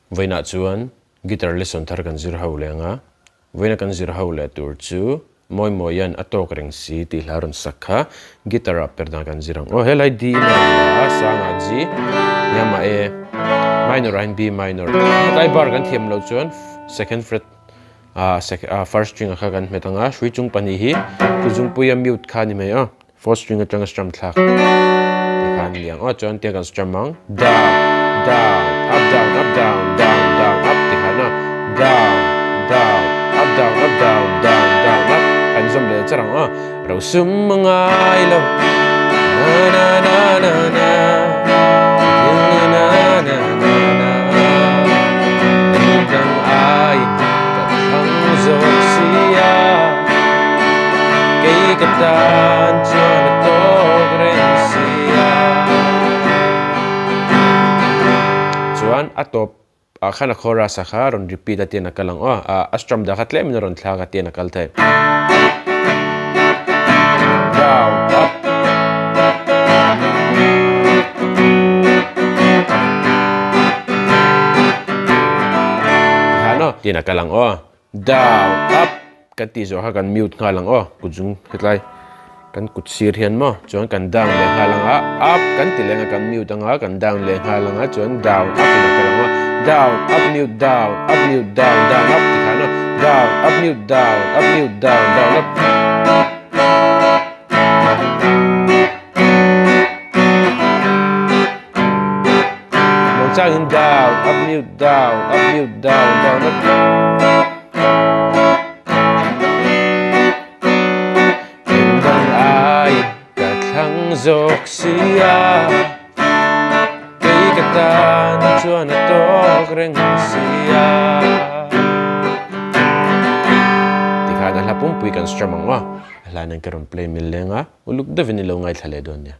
Vawiinah chuan guitar lesson thar kan zir ho leh ang a, vawiina kan zir ho leh tur chu Mawi Mawia'n a tawk reng si tih hla rawn sak kha guitar ah per dan kan zir ang. Aw helai D in a rawn la a, sangah G, hniamah A, minor ah hian B minor. Hetlai bar kan thiam loh chuan second fret ah first string ah kha kan hmet ang a, hrui chung pahnih hi kuzungpuia mute kha a ni mai aw. Fourth string atanga strum thlak tikhan liang aw chuan tiang kan strum ang down down up down up down down down up tikhan a down down up down up down down down up kan zawm leh char ang aw ro sum a ngai lo na na na na na na na na na na dang ai ka thlang zawk sia Kei ka tan chuan a tawk reng si a. Chuan a tawp ah khan a chorus ah kha rawn repeat a tian a kal ang aw. A strum dah kha tlem in a rawn thlak a tian a kal thei. Down, up. Tikhan aw tian a kal ang aw. Down, up kan tih zawh kha kan mute nghal ang aw kutzung hetlai kan kut sir hian maw chuan kan down leh nghal ang a up kan ti leng a kan mute ang a kan down leh nghal ang a chuan down up in a kal ang a down up mute down up mute down down up ti khan aw down up mute down up mute down down up. Muangchangin down, up mute, down, up mute, down, down, up. Engdang ai ka thlang zawk sia, kei ka tan chuan a tawk reng sia. Tikhan a hla pumpui kan strum ang aw, a hlain an ka rawn play mil leng a, uluk deuhin i lo ngaithla leh dawn nia.